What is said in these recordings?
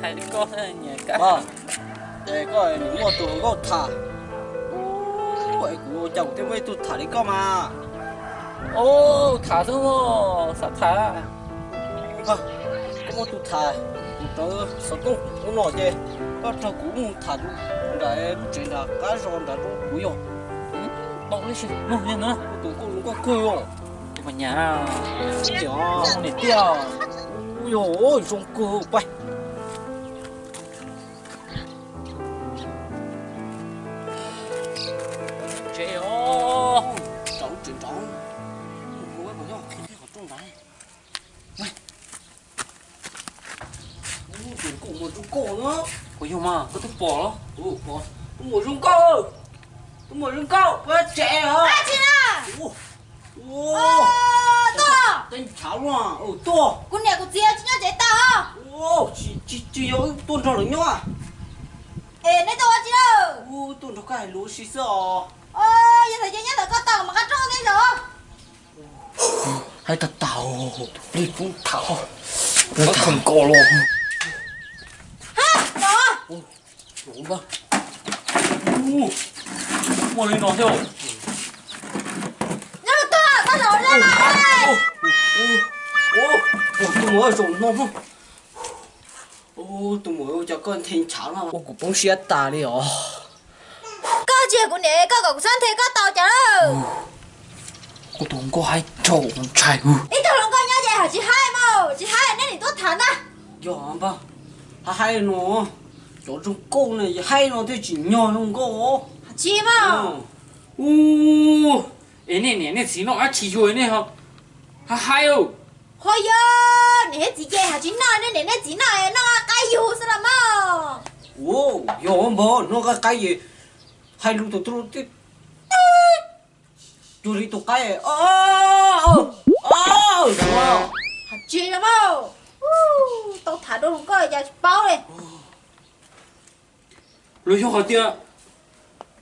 Hais li koj nyiam koj. Ces koj nim muaj tus hluas nkauj tham. Ua, es kuv ua cas kuv thiaj muaj ib tug tham li koj mas. Ua, tham xwb mas, xav tham. Koj muaj tus tham, kuv rawv xov tooj ub no ces koj nrog kuv mus tham nram lub tsev nram qab zos nram rau kuv yog. Tau li, mus li ntawd. Tus nkauj zoo nkauj kawg os. Tus mas nyas, niam tiag. Ua, zoo kawg pais. Tsev os. Rau tsev nrov. Tus nkauj muaj zoo nkauj no. Puas yog mas koj twb pom los? Tus muam zoo nkauj, tus muam zoo nkauj, puas tsev os? Ua, tuaj, teeb ntshav luaj, tuaj. Kuv niam kuv txiv tsis nyob tsev tau. Ua, tsis yog tuaj nrog lawv nyob. Es neb tuaj ua tsi lawm? Tuaj nrog koj hais lus ua si xwb os. Yog thaum ces nyob ntawm koj tau mas qab rooj tej zaum. Hais tag tag, plig pub tham, pub tham nkaus los. Muaj li no thiab. Nyob tuaj, koj zaum le. Tus muam zoo no. Tus muam, ua cas koj nthe ntshav no ua kuv poob siab tas li os. Koj tsis yog kuv niam, koj kom kuv txhob nthe koj tau cas lawm. Koj tus nkauj haib dhau, ntshai. Ib tug hluas nkauj nyob ces hais tsis haib mas, tsis haib nej nim tuaj tham ntag. Yog npawg, haib haib no, cov zoo nkauj ne haib no thiaj tsim nyog zoo nkauj. Tsis mas. Ua, es nej niam nej txiv noj dab tsi yug nej ho haib haib? Ho yog niam thiab txiv ces hais tsis noj, nej niam nej txiv noj, noj qaib yug xwb los mas. Ua, yog npawg, noj qaib qaib ces hais lus tau tau cuag li tus qaib. Hais tsis los mas, tau tham dua hluas nkauj cas tsis paub li. Los yog hais tias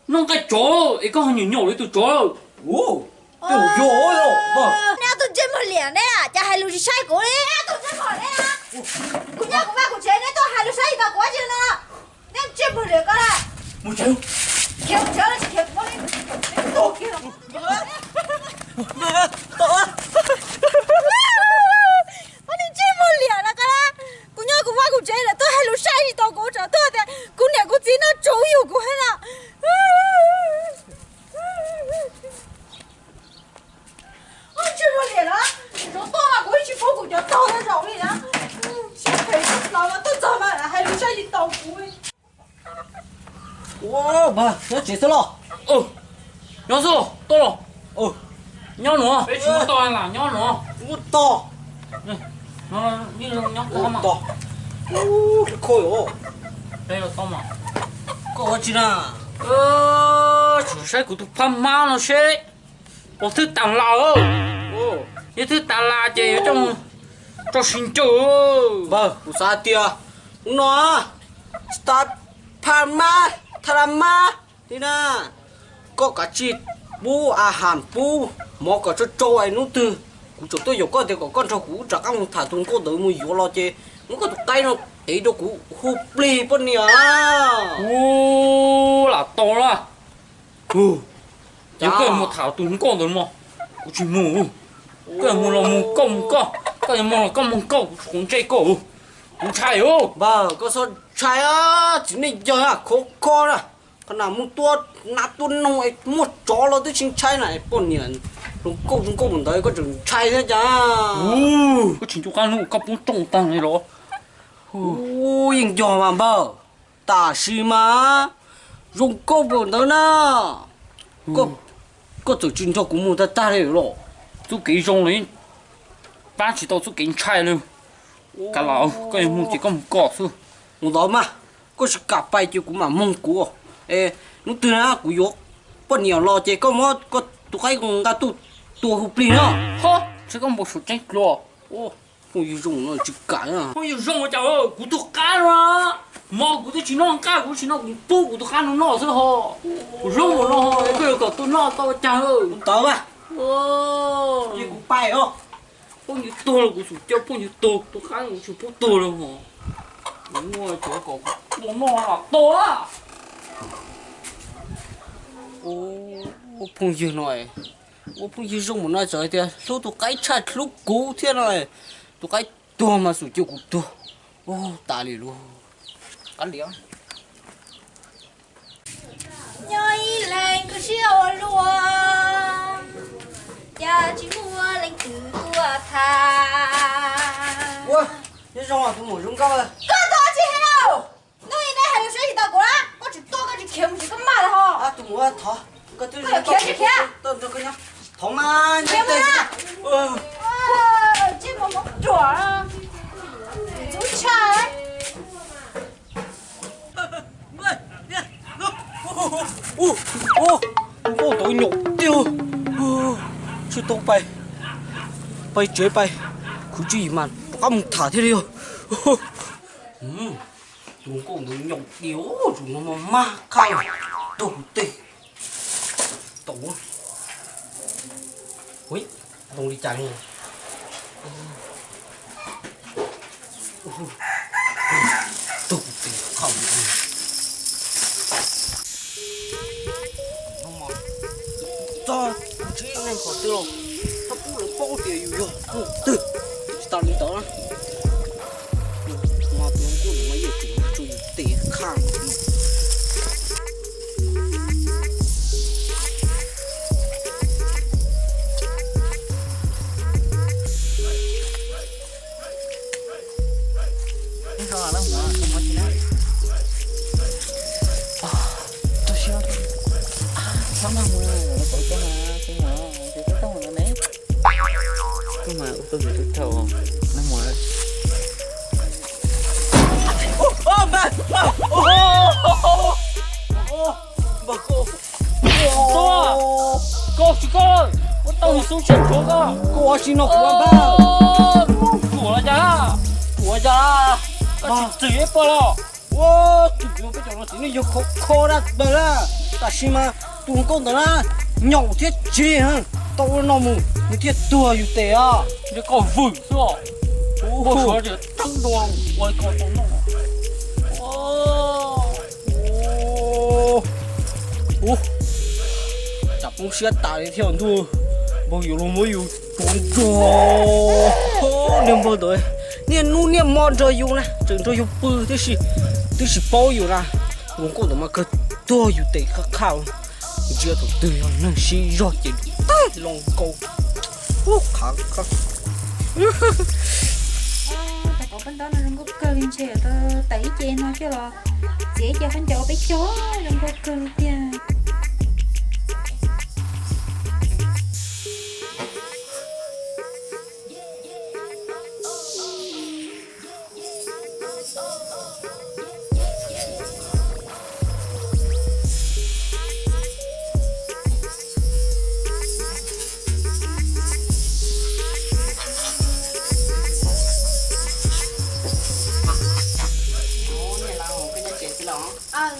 noj nqaij tsov es koj ho nyuam nyaum li tus tsov lawm. Neb ob tug ntsej muag liam ne, cas hais lus tsis saib kuv li. Kuv nyob kuv vaj kuv tsev, neb tuaj hais lus saib tsis tau kuv dab tsi no. Neb ntsej muag liam ko na. Mus tsev, khiav mus tsev, tsis khiav kuv muab neb tua kiag los. Ob niag ntsej muag liam no ko na, kuv nyob kuv vaj kuv tsev lawm tuaj hais lus saib tsis tau kuv, tsam tuaj tias kuv niam kuv txiv noj tsov yug kuv thiab no. Ntsej muag liam na, zaum tuaj mas kuv tsis pub kuv cov tog zaum li na. Siab phem los tuaj txog mas hais lus saib tsis tau kuv. Ua, npawg, nyob tsev xwb los? Nyob xwb, tuaj los. Nyob nuav, peb tsis muaj toj lam nyob nuav. Muaj toj. Nyob toj. Koj ua tsi na? Tsuas saib kuv tus phab mab no seb puas thwj tas las. Yog thwj tas las ces yuav coj mus rau sib ncaws. Npawg, kuv xav tias hnub no tsis tas phab mab, thaj laj mab li na. Koj kav tsij pub a has pub mov kom tsau tsau es hnub twg kuv tseem tuaj yaum koj tias kom koj nrog kuv rov qab mus tham tus nkauj ntawd mus yuav los ces muab koj tus qaib no tev rau kuv hu plig poj niam. Ua, lam tau na. Yog koj mus tham tus nkauj ntawd mog, kuv tsis mus. Koj mus los mus koj mus koj, koj mus los koj mus koj, kuv tsis quav ntsej koj. Kuv ntshai. Npawg, koj txhob ntshai, txiv neej yawg khov kho na. Qhov na mus tua nas tua noog es muaj tsov los twb tsis ntshai na, poj niam zoo nkauj zoo nkauj mus ntawd koj tseem ntshai thiab cas? Koj tsis ncu qab hnub koj poob rooj tag li los? Yeej yog mas npawg, tam sim mas zoo nkauj npaum ntawd na. Koj txawm tsis nrog kuv mus tag tag li los? Txuj kev zoo los pab tsis tau txuj kev ntshai li. Kav liam, koj yuav mus ces koj mus koj xwb. Mus ntawd mas, koj tsis kam pais ces kuv mam moog kuv. Es hnub twg na kuv yuav poj niam los ces koj muab koj tus qaib nqa tuaj tua hu plig no. Ho, tsis koj npau suav tseeb dua. Phooj ywg zoo no tsis kam. Phooj ywg zoo cas, kuv tus qab no, mov kuv twb tsis noj, nqaij kuv tsis noj, kuv pub kuv tus qab no noj xwb ho. Kuv zoo npaum no ho, koj yuav kom tuaj noj tau cas? Mus ntawd mas, ces kuv pais os. Phooj ywg tuag los kuv xum cia phooj ywg tuag, tus qab kuv tsis pub tuag li ho. Muaj cov kom tua noj tua. Ua phooj ywg no, ua phooj ywg zoo mus no txawm tias hlub tus qaib tshaj hlub kuv thiab no, tus qaib tuag mas xum cia kuv tuag. Ua tas li lauj. Qab li. Nyob ib leeg kuv siab ua luaj, cas tsis muaj leej twg tuaj tham. Ua, nyob zoo tus muam zoo nkauj. Koj tuaj tsis hais lauj. Hnub ib neb hais lus siab tsis tau kuv na, koj tsis tuaj koj tsis khiav mus tsis koj maj lawm ho. Tus muam thov, koj twb khiav tsis khiav. Thov mas, khiav mus na. Tsiaj mos mos ruam, ntxub tshaj. Ua, ua, tus nkauj ntawd nyaum tiag. Tshuav tau pais, pais tsev pais, khwv tswv yim mas rov qab mus tham thiaj li yog. Tus nkauj ntawd nyaum tiag, tus no mas mag qhaj tuag tes. Tau, ui, ntoo li cas li. Tug tis qhov txog kuv tsis neeg qhov twg los txhob pub lawv paub tias yus yog tus twg. Tsis tas li ntawd na, mas tus nkauj no mas yeej tseem tso yus tes khaj no. Tus siab, txhob nag mus, lawv pom koj mas, kuv mus, kuv twb tau mus lawm ne. Koj mas ua tau tus tub rau neeg mus. Npawg, koj tsis koj, ua tau tus xub tsheb rhuav koj. Koj ua tsis no kuv npawg. Ruam los cas, ruam cas, koj tsis txwm ib pog los. Ua, tus peb cov no txiv neej yog khov kho dab tawg na. Tam sim mas tus nkauj ntawd na, nyaum thiab tseg, tau ua no mus nws thiaj tuag yus tes os. Ntshe koj vwm xwb os. Ua suav tias teeb dua ua li ko tau noj. Ua, tsam poob siab tas li thiab ntuj. Npawg yuav los muab yus tuav nrog. Niag npawg ntawd niaj hnub niaj hmo nrog yus na, tseem nrog yus pw tib si, twb tsis paub yus na. Tus nkauj ntawd mas kawg tuag yus tes qhab qhab. Ntsia thaum twg yog neeg sib zog ces tag loo nkaus. Ub, qhav koj. Tais Pov Paj Ntaub no zoo nkauj kawg li, ntshe tau tais ib ce no coj los txiav ib ce khaub ncaws ua peb caug, zoo nkauj kawg li tiag.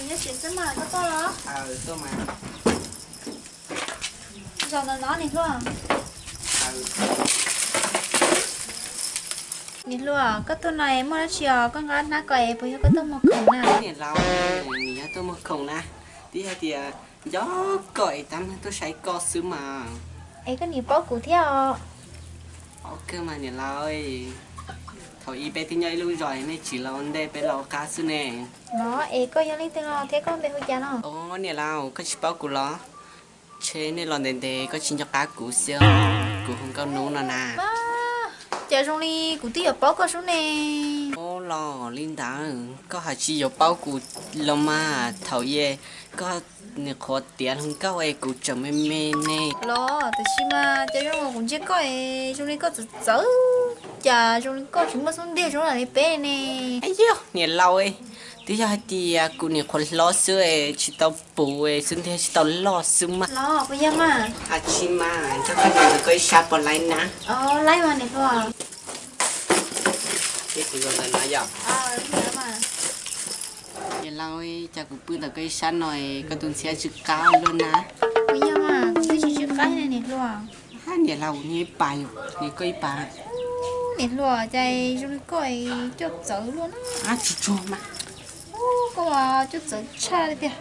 Nyob tsev xwb mas, koj tuaj los? Zaum no no niam hluas. Niam hluas, koj tuaj no es muaj dab tsi os? Koj nqa hnab ko es puas yog koj tuaj muag khoom na? Niam laus, nws yog tuaj muag khoom na, twb yog tias nco koj es tab tuaj saib koj xwb mas. Es koj niam paub kuv thiab os? Paub kawg mas niam laus, thaum ub peb twb nyob ib lub zos, nej tsis los ua ntej peb los ua qab xwb ne. No es koj yog leej twg no thiab koj npe hu cas no? Os niam laus, koj tsis paub kuv los? Ntshe nej los ntev ntev koj tsis nco qab kuv xwb, kuv hu Nkauj Hnub no na. Cas zoo li kuv twb yuav paub koj sub ne. Ub, los li ntawd koj hais tsis yuav paub kuv los mas, thaum ub koj nim qhuav tiav hluas nkauj es kuv tseem me me ne. Los tam sim mas cas zoo kuv ntsia koj es zoo li koj txawv txawv, cas zoo li koj tsis muaj xub ntiag zoo li peb ne. Yog niam laus, twb yog hais tias kuv nim qhuav hlob xwb es tsis tau puv es xub ntiag tsis tau loj xwb mas. Los puas yog mas? Hais tsis mas, nrog koj nyob ntawm koj ib sab puas laib na? Laib mas niam hluas. Ces kuv zoo ntawm no yom? Niam laus, cas kuv pw ntawm koj ib sab no es koj tus ntxhiab tsw qab luaj na? Puas yog mas, kuv twb tsis tsw qab ne niam hluas. Hab niam laus, kuv nyiam ib pas yom, nyiam koj ib pas. Niam hluas, cas zoo li koj coj txawv luaj na. Tsis tsuag mas. Koj coj txawv tshaj li tiag.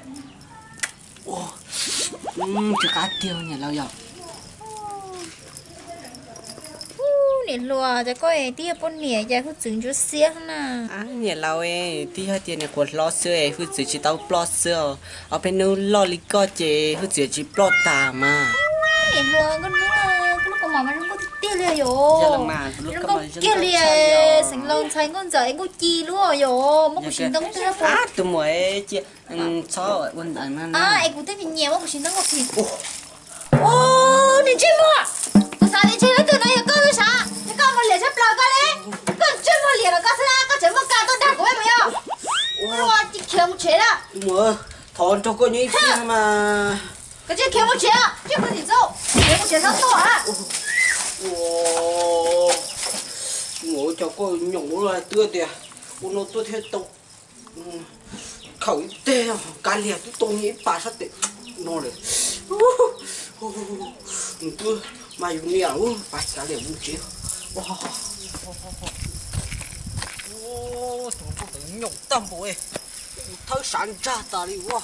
Tsis qab tiag niam laus yom. Niam hluas, cas koj twb yog poj niam cas hwj txwv ntsuab xiab na. Niam laus, twb yog tias niam quav hlob xwb es hwj txwv tsis tau ploj xwb os. Ob peb hnub loj li koj ces hwj txwv tsis ploj tas mas. Niam hluas, koj lub kaus mom mas zoo nkauj tiag tiag li yom. Zoo nkauj kiag li, xeev laus ntxhais nkauj ntxawm es nkauj ci luaj yom. Muab kuv sim ntoo twg puas? Tus muam, txhob ua ntawd na. Es kuv twb nyiam muab kuv sim ntoo ua phem. Ua, niag ntsej muag, kuv xav tias ntshe leej twg no yog koj xwb sav, es koj muag liam tshaj plaws koj li. Koj ntsej muag liam los koj xwb na, koj tseem muaj kas tuaj dag kuv mus yog. Ua, cia khiav mus tsev na. Thov nrog koj nyob ib pliag mas. Koj cia khiav mus tsev, cia kuv tim txo, khiav mus tsev txhob tuaj a. Ua, cov koj nyoos ua twb tias ua no tuaj thiaj tau. Khaws ib teg kav liam twb tau ib pas sab tes no lawm. Nws twb mas yus niam, pab kav liam mus tsev. Tus nkauj ntawd nyoos tag npaum, mus thawb sav ntsag tas li ua.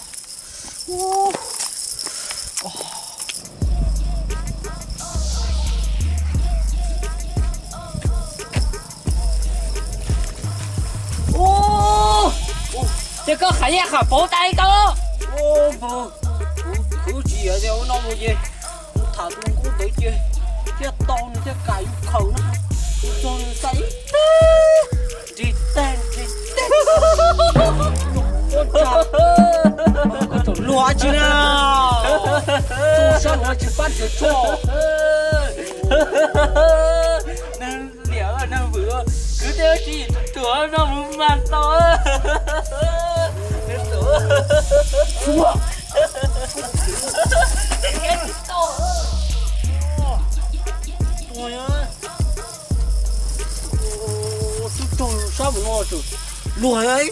Ces koj qham yaj qham pauv tas li koj. Kuv tsis yam tias ua no mus ces kuv tham tus nkauj ntawd ces thiaj tau nws thiaj kam yus khaws no. Kuv txog nws xa ib teg, nrig teg nrig teg. Koj txawm luag tsi na, tus sab luag tsis pab tsuas tso. Neeg liam neeg vwm, kwv tij tsis tuam no mus mas tau. Sub raug sab mus no luag.